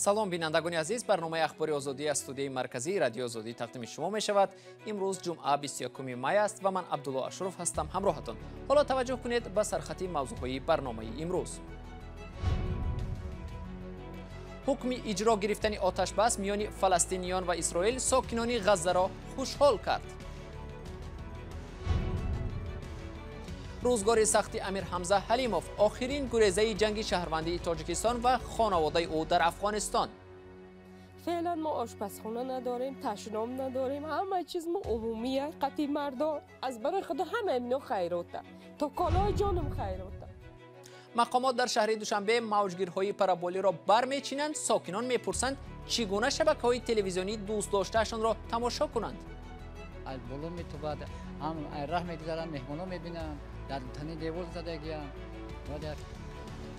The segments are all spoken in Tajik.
Салом, бинандагони азиз. Барномаи Ахбори Озодӣ аз студияи марказии Радиои Озодӣ тақдими шумо мешавад. Имрӯз ҷумъа, 21 май аст ва ман Абдулло Ашуров ҳастам ҳамроҳатон. Ҳоло таваҷҷӯҳ кунед ба сархати мавзӯъҳои барномаи имрӯз. Ҳукми иҷро гирифтани оташбас миёни фаластиниён ва Исроил сокинони Ғаззаро хушҳол кард. Рӯзгори сахти Амир Ҳамза Ҳалимов, охирин гурезаи ҷанги шаҳрвандии Тоҷикистон ва хонаводаи ӯ дар Афғонистон. Феълан мо ошпазхона надорем, ташном надорем, ҳама чиз мо умумия, қатъи мардо аз барои худо ҳама ино хайрота, то колои ҷонум хайрота. Мақомот дар шаҳри Душанбе мавҷгирҳои параболиро бармечинанд. Сокинон мепурсанд, чӣ гуна шабакаҳои телевизионии дӯстдоштаашонро тамошо кунанд. Аз боло метобад, ҳам раҳ мегузаранд, меҳмоно мебинанд, дар тани девор задагиям. Бояд як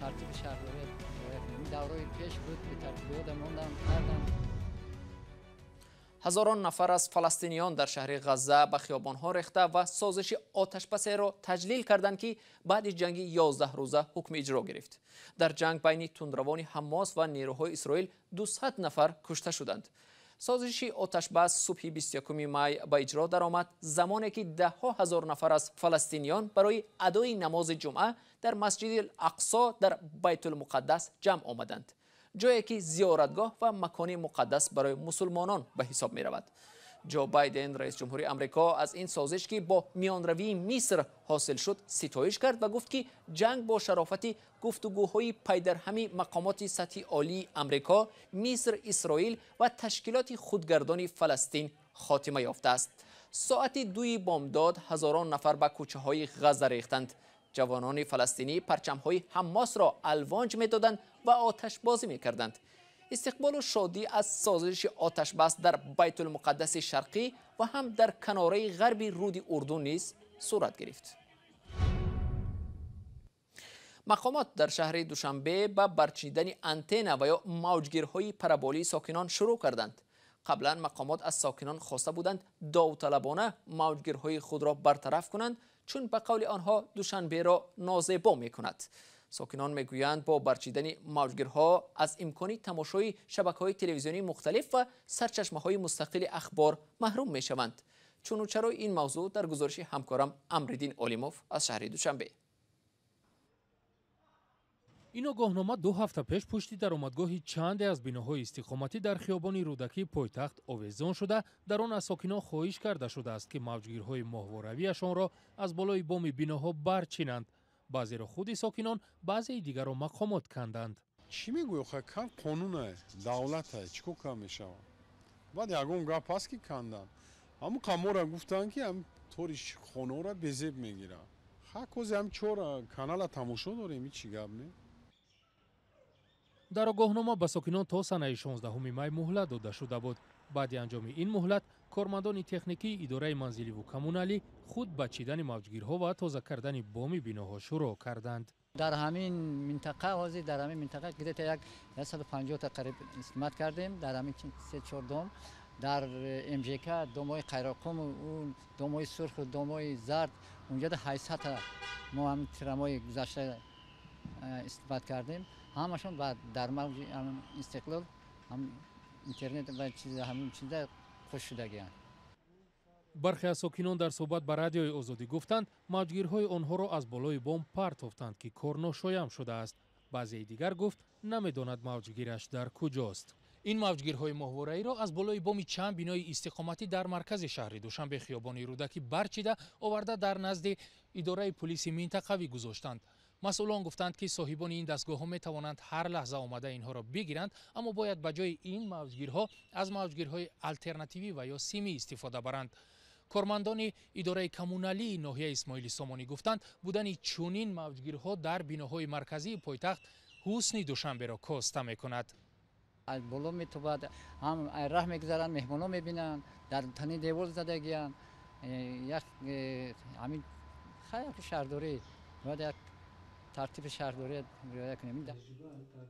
тартиби шаҳрдорӣ. Даврои пеш буд, бетартибиёда мондам, кардам. Ҳазорон нафар аз фаластиниён дар шаҳри Ғазза ба хиёбонҳо рехта ва созиши оташбасеро таҷлил карданд, ки баъди ҷанги 11 рӯза ҳукми иҷро гирифт. Дар ҷанг байни тундравони Ҳаммос ва нерӯҳои Исроил 200 нафар кушта шуданд. Созиши оташбас субҳи 21 май ба иҷро даромад, замоне ки даҳҳо ҳазор нафар аз фаластиниён барои адои намози ҷумъа дар Масҷиди Ақсо дар Байтулмуқаддас ҷамъ омаданд, ҷое ки зиёратгоҳ ва макони муқаддас барои мусулмонон ба ҳисоб меравад. Ҷо Байден, раис ҷумҳури Амрико, аз ин созиш, ки бо миёнравии Миср ҳосил шуд, ситоиш кард ва гуфт, ки ҷанг бо шарофати гуфтугӯҳои пайдарҳами мақомоти сатҳи олии Амрико, Миср, Исроил ва ташкилоти худгардони Фаластин хотима ёфтааст. Соати 2 бомдод ҳазорон нафар ба кӯчаҳои Ғазза рехтанд. Ҷавонони фаластинӣ парчамҳои Ҳаммосро алвонҷ медоданд ва оташбозӣ мекарданд. Истиқболу шодӣ аз созиши оташбас дар Байтулмуқаддаси Шарқӣ ва ҳам дар канораи ғарби руди Урдун низ сурат гирифт. Мақомот дар шаҳри Душанбе ба барчидани антена ва ё мавҷгирҳои параболии сокинон шурӯъ карданд. Қаблан мақомот аз сокинон хоста буданд довталабона мавҷгирҳои худро бартараф кунанд, чун ба қавли онҳо Душанберо нозебо мекунад. Сокинон мегӯянд, бо барчидани мавҷгирҳо аз имкони тамошои шабакаҳои телевизионии мухталиф ва сарчашмаҳои мустақили ахбор маҳрум мешаванд. Чуну чарои ин мавзӯъ дар гузориши ҳамкорам Амриддин Олимов аз шаҳри Душанбе. Ин огоҳнома 2 ҳафта пеш пушти даромадгоҳи чанде аз биноҳои истиқоматӣ дар хиёбони Рӯдакии пойтахт овезон шуда, дар он аз сокинон хоҳиш карда шудааст, ки мавҷгирҳои моҳворавиашонро аз болои боми биноҳо барчинанд. Баъзеро худи сокинон, баъзеи дигарро мақомот канданд. Чӣ мегӯё? Ха, кан қонуна, давлата, чӣ кор кам мешавад? Баъд ягон гап ҳаст, ки канданд. Ҳамун қамора гуфтанд, ки ҳам тори хонаро безеб мегирад. Ха, кози ҳам чор канала тамошо дорем, ҳичи гап не. Дар огоҳнома ба сокинон то санаи 16 май муҳлат дода шуда буд. Баъди анҷоми ин муҳлат кормандони техникии идораи манзиливу коммуналӣ худ ба чидани мавҷгирҳо ва тоза кардани боми биноҳо шурӯъ карданд. Дар ҳамин минтақа, ҳозир дар ҳамин минтақа где-то як 150 та қариб истимат кардем, дар ҳамин се-чор дом, дар МЖК домҳои Қайроқум, домҳои сурху домҳои зард, унҷода 800 та мо ҳамин тирамои гузашта истимат кардем. Ҳамашон дар мавҷи Истиқлол, ҳам интернет ва ҳамин чиза хуш шудагианд. Бархе аз сокинон дар суҳбат ба Радиои Озодӣ гуфтанд, мавҷгирҳои онҳоро аз болои бом партофтанд, ки кор ношоям шудааст. Баъзеи дигар гуфт, намедонад мавҷгираш дар куҷост. Ин мавҷгирҳои моҳвораиро аз болои боми чанд бинои истиқоматӣ дар маркази шаҳри Душанбе, хиёбони Рӯдакӣ барчида оварда дар назди идораи пулиси минтақавӣ гузоштанд. Масъулон гуфтанд, ки соҳибони ин дастгоҳҳо метавонанд ҳар лаҳза омада инҳоро бигиранд, аммо бояд ба ҷои ин мавҷгирҳо аз мавҷгирҳои алтернативӣ ва ё симӣ истифода баранд. Кормандони идораи коммуналии ноҳияи Исмоили Сомонӣ гуфтанд, будани чунин мавҷгирҳо дар биноҳои марказии пойтахт ҳусни Душанберо коста мекунад. Аз боло метобад, ҳам раҳ мегузаранд, меҳмоно мебинанд, дар тани девор задагианд. Як ҳамин як шаҳрдорӣ бояд як тартиби шаҳрдорӣ риоя кунем.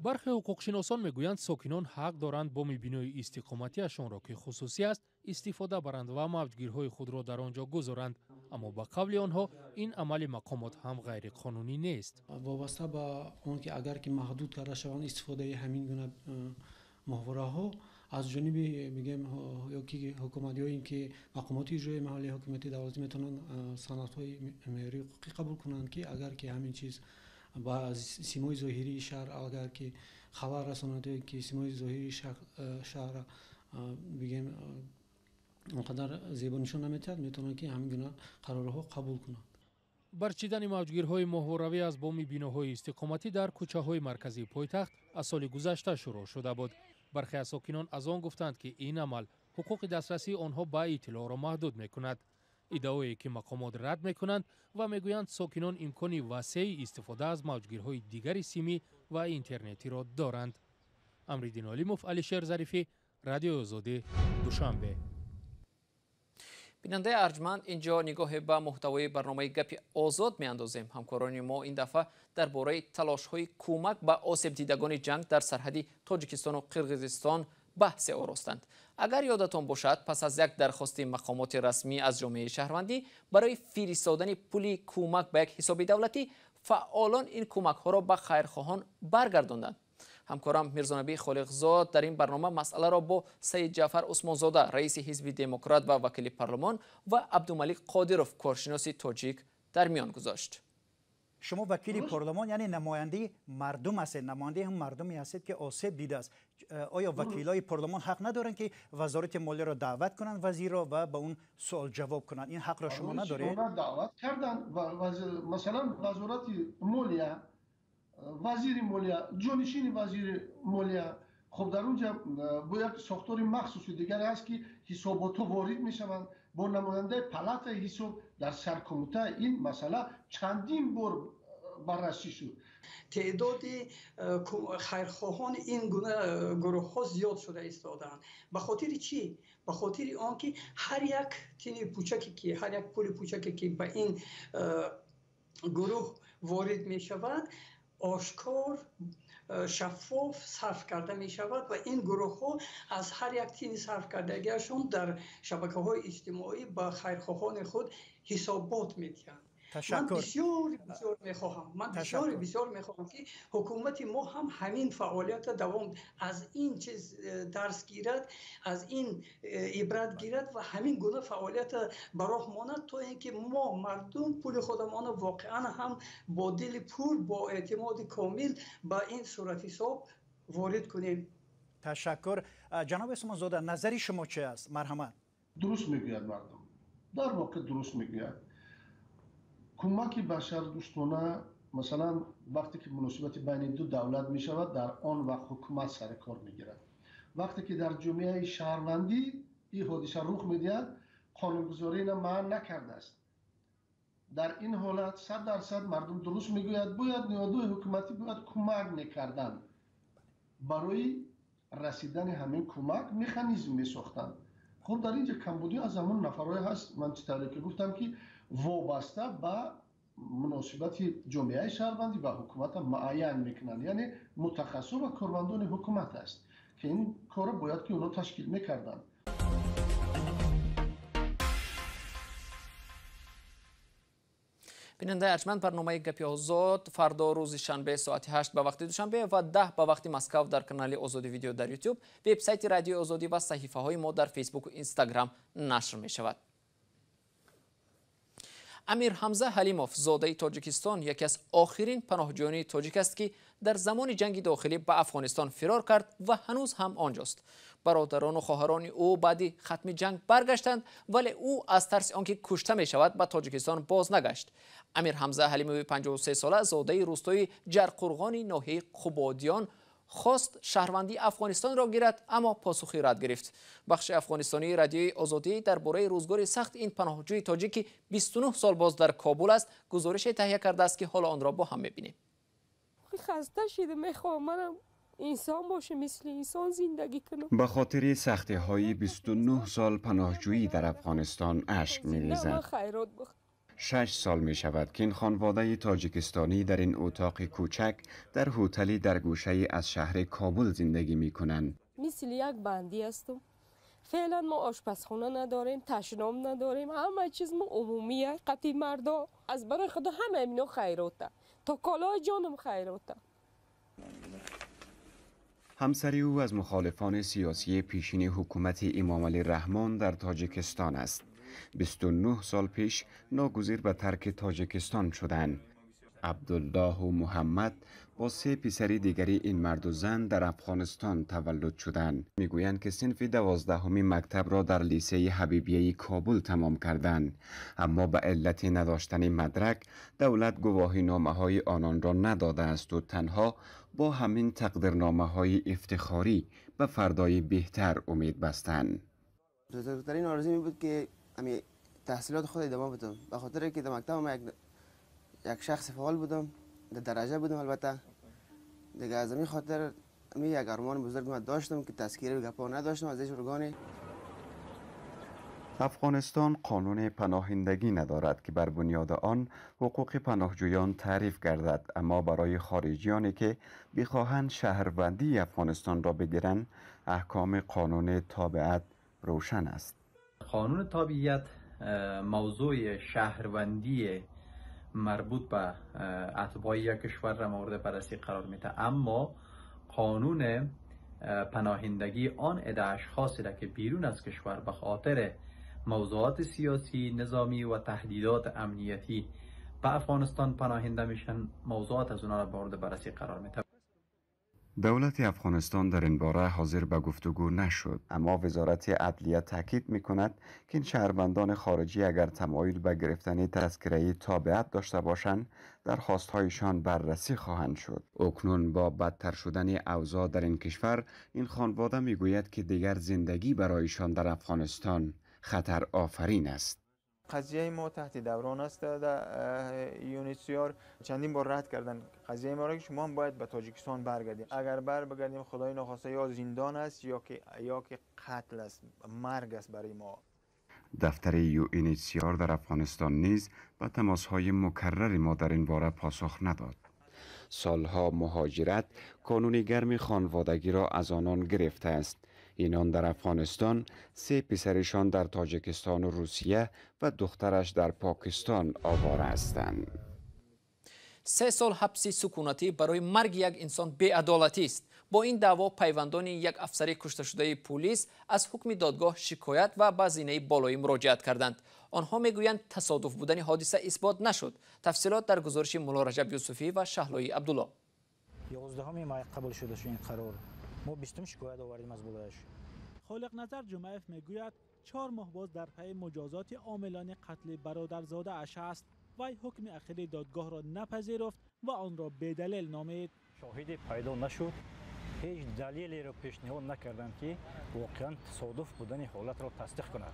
Бархе ҳуқуқшиносон мегӯянд, сокинон ҳақ доранд боми бинои истиқоматиашонро, ки хусусӣ аст, истифода баранд ва мавҷгирҳои худро дар он ҷо гузоранд. Аммо ба қавли онҳо ин амали мақомот ҳам ғайриқонунӣ нест. Вобаста ба он ки агар ки маҳдуд карда шаванд истифодаи ҳамин гуна моҳвораҳо аз ҷониби мегӯем ё ки ҳукумат ё ин ки мақомоти иҷроии маҳаллии ҳокимияти давлатӣ метавонанд санадҳои меъёрии ҳуқуқӣ қабул кунанд, ки агар ки ҳамин чиз ба симои зоҳирии шаҳр агар ки халал расонад ё ки симои зоҳирии шаҳрра бигем он қадар зебо нишон наметиҳад, метавонанд ки ҳамин гуна қарорҳо қабул кунанд. Барчидани мавҷгирҳои моҳворавӣ аз боми биноҳои истиқоматӣ дар кӯчаҳои марказии пойтахт аз соли гузашта шурӯъ шуда буд. Бархе аз сокинон аз он гуфтанд, ки ин амал ҳуқуқи дастрасии онҳо ба иттилоъро маҳдуд мекунад. Иддаое ки мақомот рад мекунанд ва мегӯянд, сокинон имкони васеи истифода аз мавҷгирҳои дигари симӣ ва интернетиро доранд. Амриддин Олимов, Алишер Зарифӣ, Радиои Озодӣ, Душанбе. Бинандаи арҷманд, инҷо нигоҳе ба муҳтавои барномаи Гапи Озод меандозем. Ҳамкорони мо ин дафъа дар бораи талошҳои кӯмак ба осебдидагони ҷанг дар сарҳади Тоҷикистону Қирғизистон баҳсе оростанд. Агар ёдатон бошад, пас аз як дархости мақомоти расмӣ аз ҷомеаи шаҳрвандӣ барои фиристодани пули кӯмак ба як ҳисоби давлатӣ, фаъолон ин кӯмакҳоро ба хайрхоҳон баргардонданд. Ҳамкорам Мирзонабӣ Холиқзод дар ин барнома масъаларо бо Саид Ҷаъфар Усмонзода, раиси ҳизби Демократ ва вакили парлумон, ва Абдумалик Қодиров, коршиноси тоҷик, дар миён гузошт. Шумо вакили парлумон, яъне намояндаи мардум ҳастед, намояндаи ҳам мардуме ҳастед, ки осеб дидааст. Оё вакилои парлумон ҳақ надоранд, ки вазорати молияро даъват кунанд, вазирро, ва ба он суол ҷавоб кунанд? Ин ҳақро шумо надоред? Даъват карданд, масалан, вазорати молия, вазири молия, ҷонишини вазири молия. Хуб, дар онҷа бо як сохтори махсуси дигаре ҳаст, ки ҳисоботҳо ворид мешаванд бо намояндаи палатаи ҳисоб дар саркомита. Ин масъала чандин бор баррасӣ шуд. Теъдоди хайрхоҳони ин гуна гурӯҳҳо зиёд шуда истодаанд. Ба хотири чӣ? Ба хотири он ки ҳар як тини пучаке ки, ҳар як пули пучаке ки ба ин гурӯҳ ворид мешавад, ошкор, шаффоф сарф карда мешавад ва ин гурӯҳҳо аз ҳар як тини сарф кардагиашон дар шабакаҳои иҷтимоӣ ба хайрхоҳони худ ҳисобот медиҳанд. Ман бисёр бисёр мехоҳам, ман бисёр бисёр мехоҳам, ки ҳукумати мо ҳам ҳамин фаъолиятро давом, аз ин чиз дарс гирад, аз ин ибрат гирад ва ҳамин гуна фаъолиятро ба роҳ монад, то ин ки мо мардум пули худамонро воқеан ҳам бо дили пур, бо эътимоди комил ба ин суратҳисоб ворид кунем. Ташаккур. Ҷаноби Усмонзода, назари шумо чи аст? Марҳамат. Дуруст мегӯяд мардум, дар воқеъ дуруст мегӯяд. Кӯмаки башардӯстона, масалан, вақте ки муносибати байни ду давлат мешавад, дар он вақт ҳукумат сари кор мегирад. Вақте ки дар ҷомеаи шаҳрвандӣ ин ҳодиса рух медиҳад, қонунгузорӣ ина манъ накардааст. Дар ин ҳолат 100% мардум дуруст мегӯяд, бояд ниҳодҳои ҳукуматӣ бояд кӯмак мекарданд. Барои расидани ҳамин кӯмак механизм месохтанд. Хуб, дар инҷа камбудӣ аз ҳамон нафарҳое ҳаст, ман чӣ тавре ки гуфтам, ки вобаста ба муносибати ҷомеаи шаҳрвандӣ ва ҳукумата муайян мекунанд, яъне мутахассис ва кормандони ҳукумат аст, ки ин корро бояд ки онҳо ташкил мекарданд. Бинандаи арҷманд, барномаи Гапи Озод фардо рӯзи шанбе соати 8 ба вақти Душанбе ва 10 ба вақти Москав дар канали Озодӣ видео дар Ютуб, вебсайти Радиои Озодӣ ва саҳифаҳои мо дар Фейсбуку Инстаграм нашр мешавад. Амир Ҳамза Ҳалимов, зодаи Тоҷикистон, яке аз охирин паноҳҷӯёни тоҷик аст, ки дар замони ҷанги дохилӣ ба Афғонистон фирор кард ва ҳанӯз ҳам онҷост. Бародарону хоҳарони ӯ баъди хатми ҷанг баргаштанд, вале ӯ аз тарси он ки кушта мешавад, ба Тоҷикистон боз нагашт. Амир Ҳамза Ҳалимови 53 сола, зодаи рӯстои Ҷарқурғони ноҳияи Қубодиён, хост шаҳрвандии Афғонистонро гирад, аммо посухи рад гирифт. Бахши афғонистонии Радиои Озодӣ дар бораи рӯзгори сахт ин паноҳҷӯи тоҷик, ки 29 сол боз дар Кобул аст, гузорише таҳия кардааст, ки ҳоло онро бо ҳам мебинем. Хаста шида, мехоҳам манам инсон бошам, мисли инсон зиндагӣ кунам. Ба хотири сахтиҳои 29 сол паноҳҷӯӣ дар Афғонистон ашк мерезад. 6 сол می شود که این خانواده تاجیکستانی در این اتاق کوچک در هتلی در گوشه از شهر کابل زندگی می کنند. مثل یک بندی هستم. فعلا ما آشپزخانه نداریم، تشناب نداریم، همه چیز ما عمومیه. قطعی مردا از برای خدا همه اینا خیراته. تا کالای جانم خیراته. همسر او از مخالفان سیاسی پیشین حکومت امام علی رحمان در تاجیکستان است. 29 سال پیش ناگزیر به ترک تاجیکستان شدند. عبدالله و محمد با 3 پسر دیگری این مرد و زن در افغانستان تولد شدند. میگویند که صنف 12 مکتب را در لیسه حبیبیه کابل تمام کردند، اما به علت نداشتن مدرک دولت گواهی نامه های آنان را نداده است و تنها با همین تقدیرنامه های افتخاری به فردای بهتر امید بستند. بزرگترین آرزوی بود که تحصیلات خود ادامه بدم، به خاطر که در مکتب یک شخص فعال بودم، در درجه بودم. البته دیگه از این خاطر می یک ارمان بزرگ من داشتم که تذکیره گپا نداشتم از هیچ ارگانی. افغانستان قانون پناهندگی ندارد که بر بنیاد آن حقوق پناهجویان تعریف گردد، اما برای خارجیانی که بخواهند شهروندی افغانستان را بگیرند احکام قانون تابعیت روشن است. قانون تابعیت موضوع شهروندی مربوط به اتباع یک کشور را مورد بررسی قرار میده، اما قانون پناهندگی آن عده اشخاصی را که بیرون از کشور به خاطر موضوعات سیاسی، نظامی و تهدیدات امنیتی به افغانستان پناهنده میشن، موضوعات از آنها را مورد بررسی قرار میده. دولت افغانستان در این باره حاضر به گفتگو نشد، اما وزارت عدلیه تاکید می کند که این شهروندان خارجی اگر تمایل به گرفتن تذکره تابعیت داشته باشند درخواستهایشان بررسی خواهند شد. اکنون با بدتر شدن اوضاع در این کشور این خانواده می گوید که دیگر زندگی برایشان در افغانستان خطر آفرین است. قضیه ما تحت دوران است در یونیسیار، چندین بار رد کردن قضیه ما را که شما هم باید به تاجیکستان برگردیم. اگر بر بگردیم خدای ناخواسته یا زندان است یا که قتل است، مرگ است برای ما. دفتر UNHCR در افغانستان نیز به تماس‌های مکرر ما در این باره پاسخ نداد. سالها مهاجرت کانون گرم خانوادگی را از آنان گرفته است. اینان در افغانستان، 3 پسرشان در تاجیکستان و روسیه و دخترش در پاکستان آواره هستند. 3 سال حبس سکونتی برای مرگ یک انسان بی‌عدالتی است. با این دعوا پیوندان یک افسر کشته شده پلیس از حکم دادگاه شکایت و به زینه بالایی مراجعت کردند. آنها میگویند تصادف بودن حادثه اثبات نشد. تفصیلات در گزارش مولا رجب یوسفی و شهلای عبدالله. 11 مای قبول شده این قرار. ما 20 شکایت آوردیم از بالایش. خالق نظر جمعیف میگوید 4 ماه باز در پی مجازات عاملان قتل برادرزاده اش است. وی حکم اخیری دادگاه را نپذیرفت و آن را بی‌دلیل نامید. شاهد پیدا نشد، هیچ دلیلی را پیشنهاد نکردند که واقعا تصادف بودن حالت را تصدیق کند.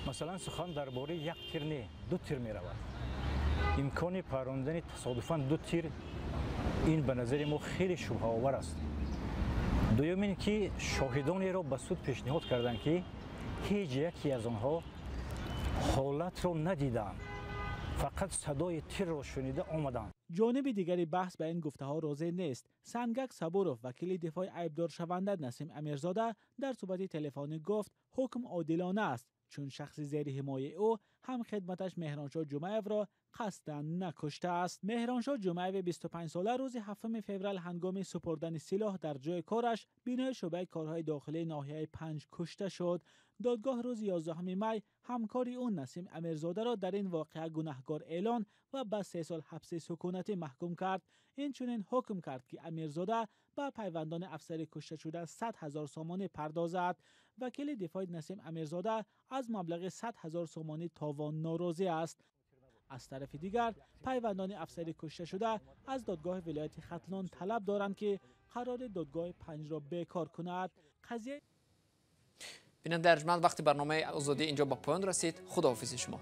مثلا سخن درباره یک تیر نه، 2 تیر می رود. امکان پراندن تصادفاً 2 تیر این به نظر ما خیلی شبهه آور است. دوم این که شاهدانی را به سود پیشنهاد کردند که هیچ یکی از آنها حالت را ندیدند، فقط صدای تیر را شنیده آمدند. جانب دیگری بحث به این گفته ها راضی نیست. سنگک صبوروف وکیل دفاع عیبدار شونده نسیم امیرزاده در صحبت تلفنی گفت حکم عادلانه است، چون شخص زیر حمایه او هم خدمتش مهرانشاه جمعیف را قصدا نکشته است. مهرانشاه جمعیف 25 ساله روز 7 فوریه هنگام سپردن سلاح در جای کارش بینای شعبه کارهای داخلی ناحیه 5 کشته شد. دادگاه روز 11 می همکار او نسیم امیرزاده را در این واقعه گناهکار اعلان و به 3 سال حبس سکونتی محکوم کرد. این چنین حکم کرد که امیرزاده به پیوندان افسر کشته شده 100,000 سامانی پردازد. وکیل دفاع نسیم امیرزاده از مبلغ 100,000 سامانی تاوان ناراضی است. از طرف دیگر پیوندان افسر کشته شده از دادگاه ولایت ختلان طلب دارند که قرار دادگاه 5 را بیکار کند. قضیه بیننده ارجمند، وقتی برنامه آزادی اینجا به پایان رسید. خداحافظ شما.